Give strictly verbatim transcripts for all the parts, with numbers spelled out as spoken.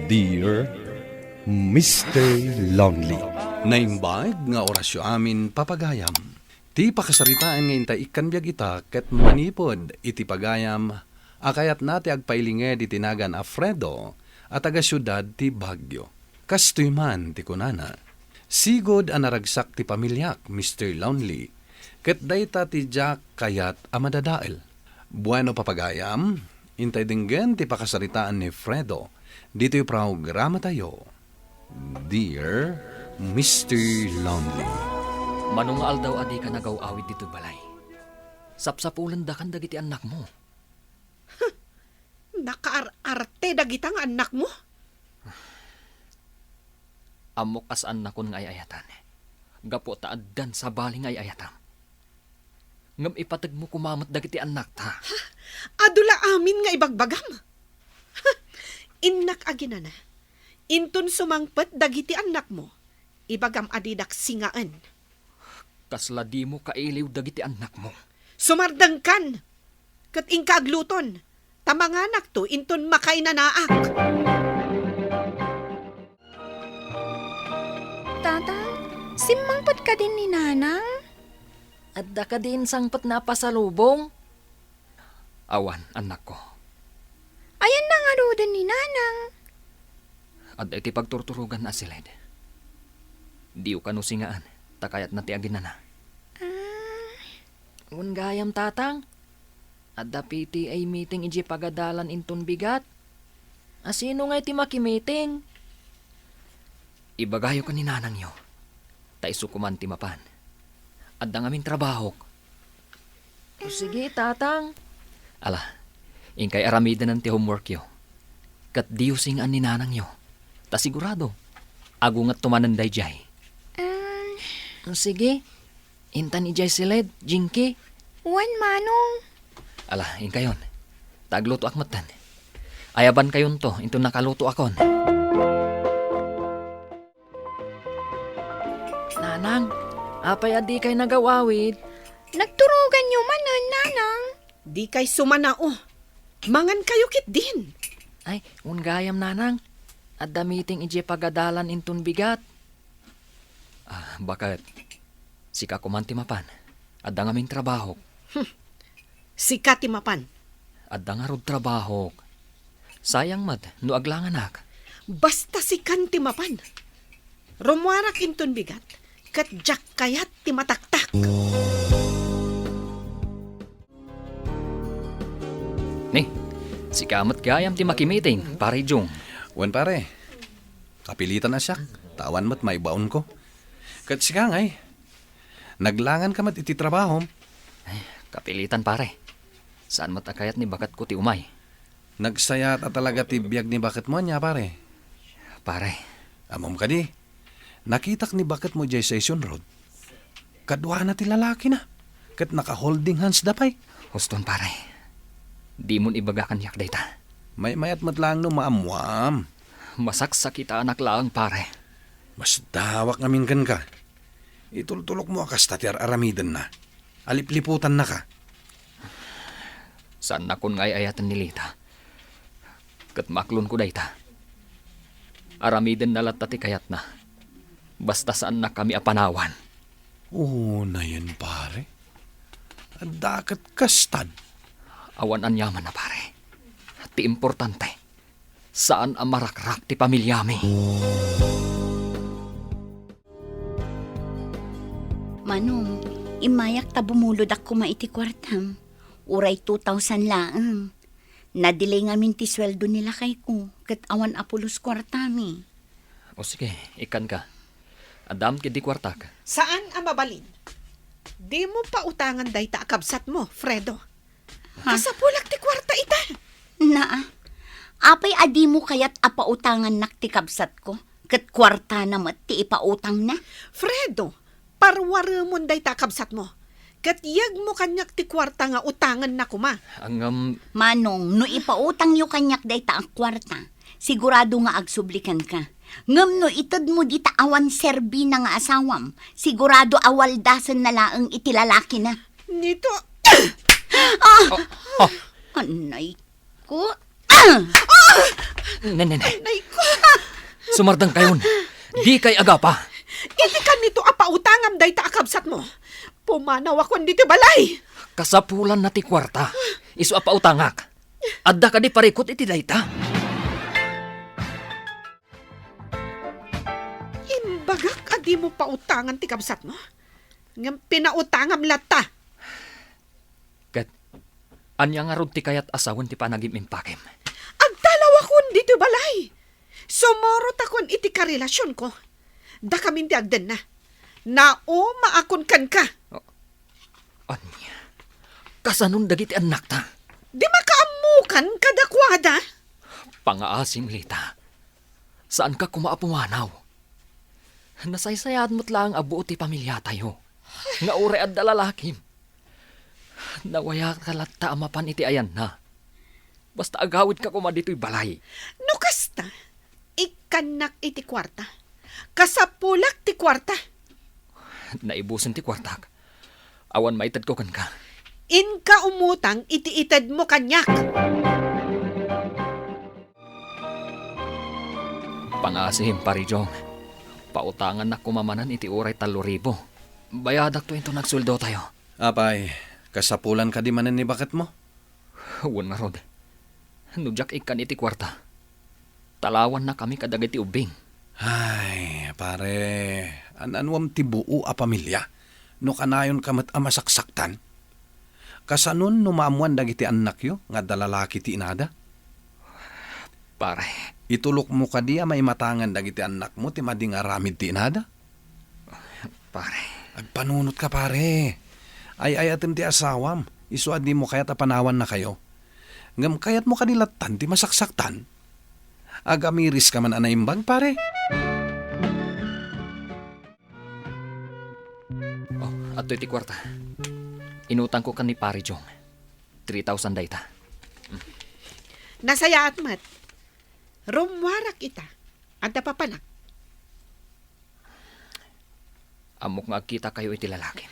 Dear Mister Lonely. Naimbag nga orasyo amin, papagayam. Ti pakasaritaan nga intay ikkan biag ita ket manipud iti pagayam a kayatna ti agpailinged iti nagan a Fredo a taga-siudad ti Baguio. Kastoy man ti kunana, "Sigud a naragsak ti pamiliak, Mister Lonely, ket dayta ti diak kayat a madadael." Bueno, papagayam, intay denggen ti pakasaritaan ni Fredo ditoy programatayo, Dear Mister Lonely. Mano nga aldaw a dika nagaw-awid ditoy balay? Sapsapulendakan dagiti annakmo. Nakaar-arte dagita nga annakmo? Ammok a saannakon nga ay-ayatan, gapu ta addan sabali nga ay-ayatam. Ngem ipategmo koma met dagiti annakta. Adu la amin nga ibagbagam. Innak aginana, inton sumangpet dagiti annakmo, ibagam a didak singaen. Kasla dimo kailiw dagiti annakmo. Sumardengkan, ket inka agluton, ta manganakto inton makainanaak. Tatang, simmangpet kadin ni Nanang? Adda kadi insangpetna a pasalubong? Awan, annakko. Ayanna ngaruden ni Nanang? Adda iti pagturturoganna a siled. Diyo kano singaen, ta kayatna ti aginana. Ah. Wen gayam, Tatang. Adda P T A meeting idiay pagadalan inton bigat. A, sino ngay ti makimiting? Ibagayo ken ni nanangyo, ta isu koman ti mapan. Adda ngamin trabahok. O, sige, Tatang. Ala, inkay aramidenen ti homeworkyo. Ket diyo singaen ni nanangyo, ta sigurado, agungetto manen daydiay. Um. O, sige, intan idiay siled, Jinky. Wen, Manong. Ala, inkayon. Ta aglutoak metten. Ayabankayonto inton nakalutoakon. Nanang, apay a dikay nagaw-awid? Nagturoganyo manen, Nanang. Dikay sumanao. Mangankayo ketdin. Ay, wen gayam, Nanang. Adda meeting idiay pagadalan inton bigat. Ah, baket. Sika koman ti mapan. Adda ngamin trabahok. Hmm. Sika ti mapan. Adda ngarud trabahok. Sayang met no aglanganak. Basta sikan ti mapan. Rummuarak inton bigat, ket diak kayat ti mataktak. Ni, sika met gayam ti makimiting, Pare Jung. Wen, pare. Kapilitan a siak, ta awan met maibaonko. Ket sika ngay, naglanganka met iti trabahom. Ay, kapilitan, pare. Saan met a kayat ni baketko ti umay. Nagsayaat a talaga ti biag ni baketmo ania, pare? Pare. Ammom kadi, nakitak ni baketmo idiay Session Road. Kaduana ti lalakina, ket naka-holding hands da pay. Huston, pare. Dimon ibaga kaniak dayta. Maymayat met laeng no maammuam. Masaksakitaanak laeng, pare. Masdawak ngamin kenka. Itultulokmo a kasta ti ar-aramidenna. Alipliputannaka. Saannakon nga ay-ayaten ni Lita. Ket maaklonko dayta. Aramidenna latta ti kayatna. Basta saannakami a panawan. Unayen, pare. Adda ket kastan. Awan aniaman a, pare. Ti importante, saan a marakrak ti pamiliami. Manong, immayak ta bumulodak koma iti kuartam. Uray two thousand laeng. Nadelay ngamin ti sueldo ni lakayko, ket awan a pulos kuartami. O sige, ikkanka. Addaam ketdi kuartak. Saan a mabalin. Dimo pautangan dayta a kabsatmo, Fredo. Ha? Kasapulak ti kuarta ita. Naa. Apay a dimo kayat a pautangannak ti kabsatko? Ket kuartana met ti ipautangna? Fredo, parwaremon dayta a kabsatmo. Ket yegmo kaniak ti kuarta nga utangenna koma. Ngem, Manong, no ipautangyo kaniak dayta a kuarta, sigurado nga agsubli kenka. Ngem no itedmo dita awan serbina nga asawam, sigurado a waldasenna laeng iti lalakina. Nito. Ah! Oh, oh. Anay ko. Ah! Ne, ne, ne. Anay ko. Sumardengkayon. Dikay agapa. Iti kanito a pautangam dayta a kabsatmo. Pumanawakon ditoy balay. Kasapulanna ti kuarta. Isu a pautangak. Adda kadi parikut iti dayta? Imbagak a dimo pautangan ti kabsatmo. Ngem pinautangam latta. Ket ania ngarud ti kayat a sawen ti panagim-impakem? Agtalawakon ditoy balay. Sumurotakon iti karelasionko. Dakamin ti agdenna. Naumaakon kenka. Ania? Kasanon dagiti annakta? Di makaammokan kadakuada? Pangaasim, Lita. Saanka koma a pumanaw. Nasaysayaat met laeng a buot ti pamiliatayo. Nga uray adda lalakim. Nawayatka latta a mapan iti ayanna. Basta agawidka koma ditoy balay. No kasta, ikkannak iti kuarta. Kasapulak ti kuarta. Naibusen ti kuartak. Awan maitedko kenka. Inka umutang iti itedmo kaniak. Pangaasim, Pari Jong. Pautangannak koma manen iti uray tallo ribu. Bayadakto inton agsueldotayo. Apay, kasapulan kadi manen ni baketmo? Wen ngarud. No diak ikkan iti kuarta, talawannakami kadagiti ubbing. Ay, pare, an-anuam ti buo a pamilia no kanayonka met a masaksaktan? Kasanon no maammoan dagiti annakyo nga adda lalaki ti inada? Pare. Itulokmo kadi a maimatangan dagiti annakmo ti madi nga aramid ti inada? Pare. Agpanunotka, pare. Ay-ayatem ti asawam, isu a dimo kayat a panawannakayo. Ngem kayatmo kadi lattan ti masaksaktan? Agamiriska man a naimbag, pare. Oh, adtoy ti kuarta. Inutangko ken ni Pare Jong. Three thousand dayta. Nasayaat met. Rummuarak ita. Adda papanak. Ammok nga agkitakayo iti lalaki.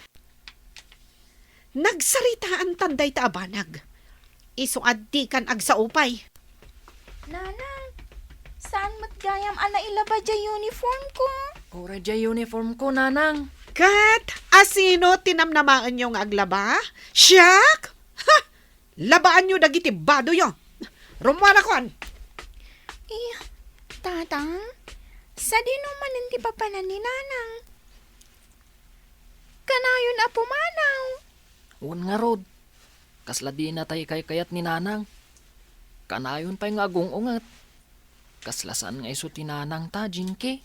Nagsaritaantan dayta a banag. Isu a dikan agsao pay. Nanang, saan met gayam a nailaba diay uniformko? Uray diay uniformko, nanang. Ket asino ti namnamaenyo nga aglaba? Siak? Ha! Labaanyo dagiti badoyo. Rummuarakon. Eh, Tatang, sadino manen ti papanan ni Nanang? Kanayon a pumanaw. Wen ngarud, kasla dinatay ikaykayat ni Nanang. Kanayon pay nga agung-unget. Kasla saan nga isu ti nanangta, Jinky.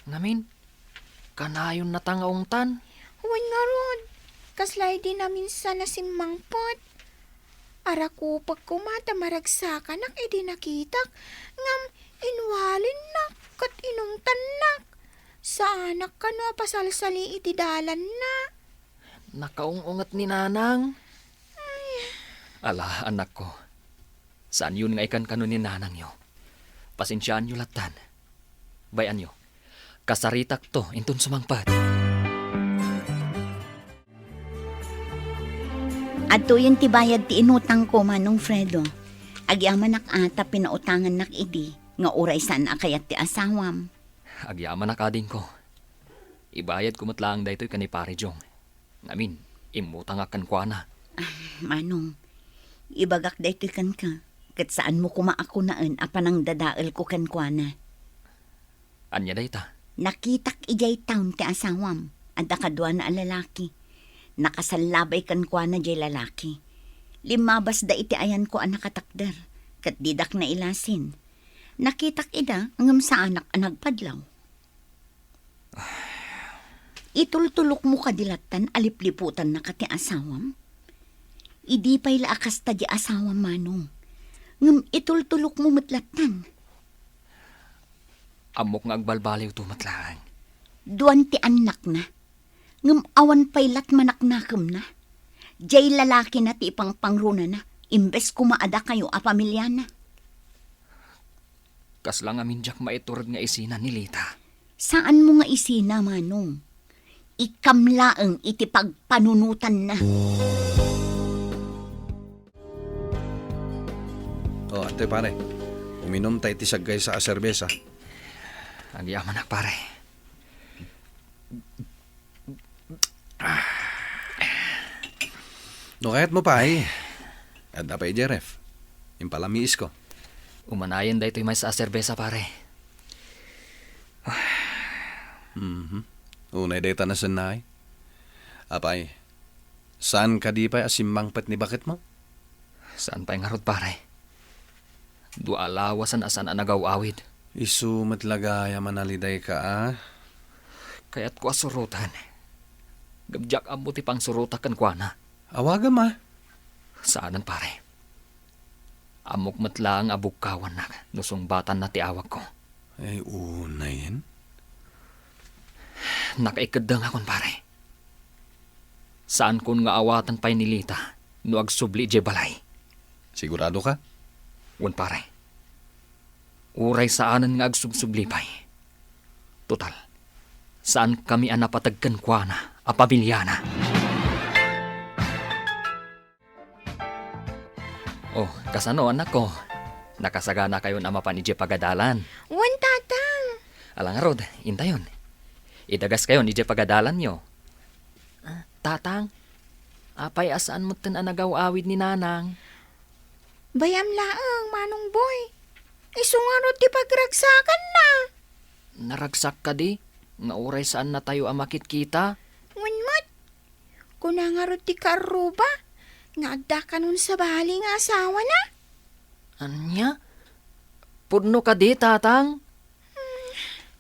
Ngamin, kanayonnata nga ungtan. Wen ngarud, kasla idi naminsan a simmangpet. Arakupek koma ta maragsakanak idi nakitak, ngem inwalinnak ket inungtannak. Saanak kano a pasalsali iti dalanna. Nakaung-unget ni Nanang. Ay. Ala, anakko. Saanyon nga ikankano ni nanangyo. Pasensiaanyo lattan. Bay-anyo, kasaritakto inton sumangpet. Adtoyen ti bayad ti inutangko, Manong Fredo. Agyamanak a ta pinautangannak idi nga uray saan a kayat ti asawam. Agyamanak, adingko. Ibayadko met laeng daytoy ken ni Pare Jong. Ngamin, immutangak kenkuana. Ah, Manong, ibagak daytoy kenka, ket saanmo koma a kunaen a panangdadaelko kenkuana. Ania dayta? Nakitak idiay town ti asawam. Adda kaduana a lalaki. Nakasallabay kenkuana diay lalaki. Limmabasda iti ayanko a nakatakder, ket didak nailasin. Nakitak ida, ngem saanak a nagpadlaw. Itultulokmo kadi lattan a lipliputannaka ti asawam? Idi pay la a kasta di asawam, Manong. Ngem itultulokmo met lattan. Ammok nga agbalbaliwto met laeng. Duan ti annakna. Ngem awan pay lattan a naknakemna. Diay lalakina ti ipangpangronana, imbes koma a dakayo a pamiliana. Kasla ngamin diak maitured nga isina ni Lita. Saanmo nga isina, Manong. Ikkam laeng iti pagpanunotanna. Oh, antoy, pare. Uminom ta iti saggaysa a serbesa. Agyamanak, pare. No kayatmo pay, adda pay idiay ref. Impalamiisko. Umanayen daytoy maysa a serbesa, pare. Mhm. Unay dayta nasennaay. Apay, saan kadi pay a simmangpet ni baketmo? Saan pay ngarud, pare? Dua a lawasen a saan a nagaw-awid. Isu met la gayam a nalidayka, a? Kayatko a suroten. Ngem diak ammo ti pangsurotak kenkuana. Awagam, a? Saanen, pare. Ammok met laeng a bugkawannak no sungbatanna ti awagko. Ay, unayen? Nakaikeddengakon, pare. Saankon nga awaten pay ni Lita no agsubli idiay balay. Siguradoka? Wen, pare. Uray saanen nga agsubsubli pay. Total, saankami a napateg kenkuana a pamiliana. Oh, kasano, anakko? Nakasaganakayon a mapan idiay pagadalan? Wen, Tatang. Ala ngarud, intayon. Idagaskayon idiay pagadalanyo. Ah, Tatang, apay a saan metten a nagaw-awid ni Nanang? Bay-am laeng, Manong Boy. Isu ngarud ti pagragsakanna. Naragsak kadi nga uray saannatayo a makitkita? Wen met. Kuna ngarud ti kaarruba nga adda kanon sabali nga asawana. Ania? Pudno kadi, Tatang?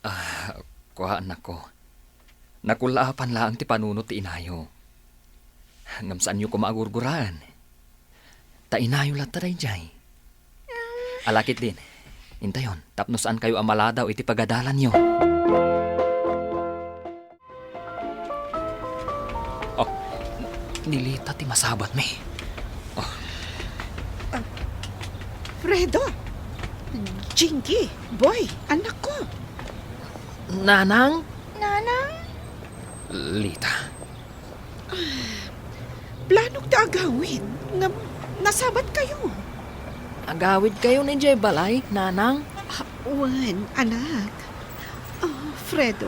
Ah, kua, anakko. Nakullaapan laeng ti panunot ti inayo. Ngem saanyo koma a gurguraen. Ta inayo latta daydiay. Ala ketdin, intayon, tapno saankayo a maladaw iti pagadalanyo. Oh, ni Lita ti masabatmi. Oh. Ah, Fredo! Jinky! Boy! Anakko! Nanang? Nanang? Lita. Planok ti agawid, ngem nasabatkayo. Agawidkayon idiay balay, Nanang? Ah, wen, anak. Ah, Fredo,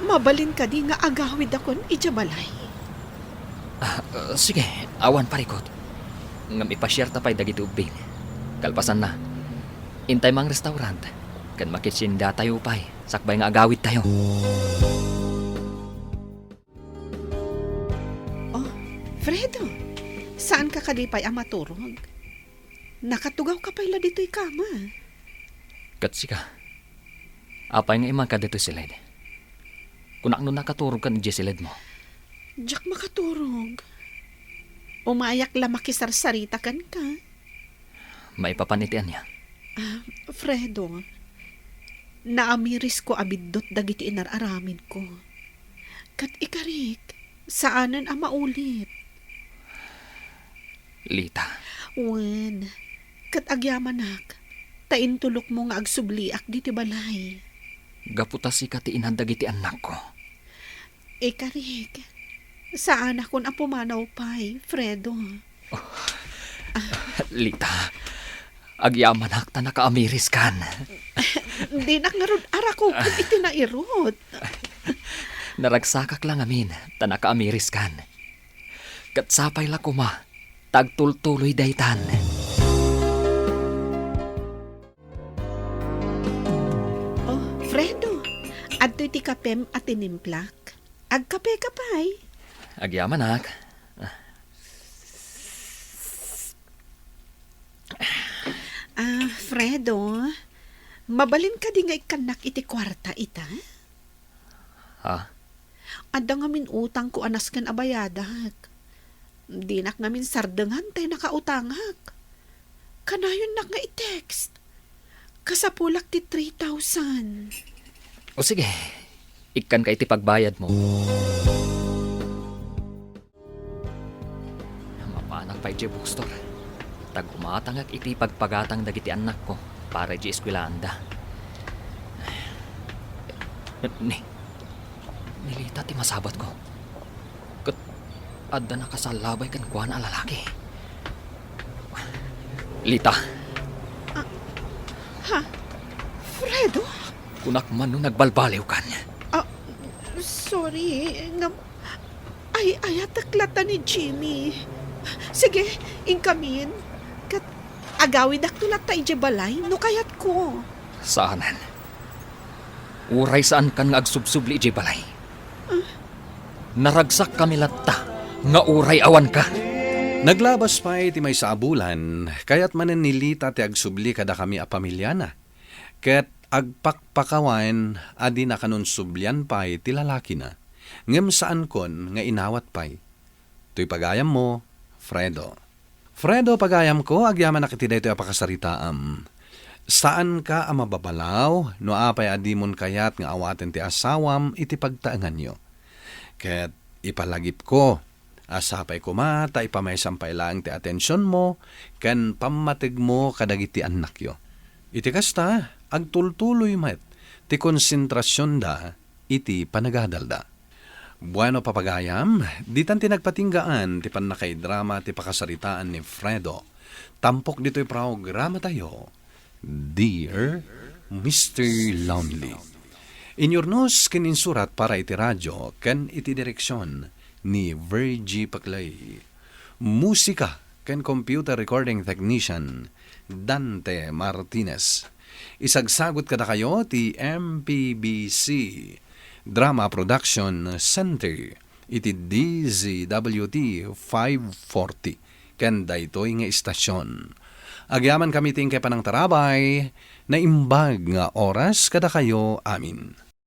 mabalin kadi nga agawidakon idiay balay? Ah, ah, sige, awan parikut. Ngem ipasiarta pay dagiti ubbing. Kalpasanna, intay mangrestaurant, ken makitsindatayo pay, sakbay nga agawidtayo. Oh, Fredo, saanka kadi pay a maturog? Nakatugawka pay la ditoy kama. Ket sika, apay nga imanka ditoy siled? Kunak no nakaturogkan idiay siledmo. Diak makaturog. Umayak la makisarsarita kenka. Maipapan iti ania? Ah, Fredo, naamirisko a biddut dagiti inar-aramidko. Ket ikarik, saanen a maulit. Lita. Wen, ket agyamanak, ta intulokmo nga agsubliak diti balay. Gapu ta sika ti ina dagiti annakko. Ikarik, saanakon a pumanaw pay, Fredo. Lita, agyamanak ta nakaamiriskan. Dinak ngarud arakuken iti nairut. Naragsakak la ngamin ta nakaamiriskan. Ket sapay la koma ta agtultuloy daytan. Oh, Fredo, adtoy ti kapem a tinimplak. Agkapeka pay? Agyamanak. Ah, Fredo, mabalin kadi nga ikkannak iti kuarta ita? Ha? Adda ngamin utangko a nasken a bayadak. Dinak ngamin sardengan tay nakautangak. Kanayonnak nga i-text. Kasapulak ti three thousand. O sige, ikkanka iti pagbayadmo. Mapanak pay idiay bookstore. Ta gumatangak iti pagpagatang dagiti annakko para idiay eskuelaanda. Ni, ni Lita ti masabatko. Ket adda nakasallabay kenkuana a lalaki. Lita. Ah, ha? Fredo? Kunak man no nagbalbaliwkan. Ah, sorry, ngam, ay, ayatek latta ni Jimmy. Sige, inkamin. Ket agawidakto latta idiay balay no kayatko. Saanen. Uray saankan nga agsubsubli idiay balay. Naragsakkami latta nga uray awanka. Naglabas pay ti maysa a bulan, kayat manen ni Lita ti agsubli kadakami a pamiliana. Ket agpakpakawan a di nakanon sublian pay ti lalakina, ngem saankon nga inawat pay. Toy pagayammo, Fredo. Fredo, pagayamko, agyamanak iti daytoy a pakasaritaam. Saanka a mababalaw no apay a dimon kayat nga awaten ti asawam iti pagtaenganyo. Ket ipalagipko a sapay koma ta ipamaysam pay laeng ti atensionmo ken pammategmo kadagiti annakyo. Iti kasta, agtultuloy met ti konsentrasionda iti panagadalda. Bueno, papagayam, ditan ti nagpatinggaan ti pannakaidrama ti pakasaritaan ni Fredo. Tampok ditoy programatayo, Dear Mister Lonely. Inyurnos ken insurat para iti radio ken iti direksion ni Virgie Paclay. Musika ken computer recording technician, Dante Martinez. Isagsagut kadakayo ti M P B C Drama Production Center iti D Z W T five forty ken daytoy nga istasion. Agyamankami ti inkay panangtarabay, naimbag nga oras kadakayo amin.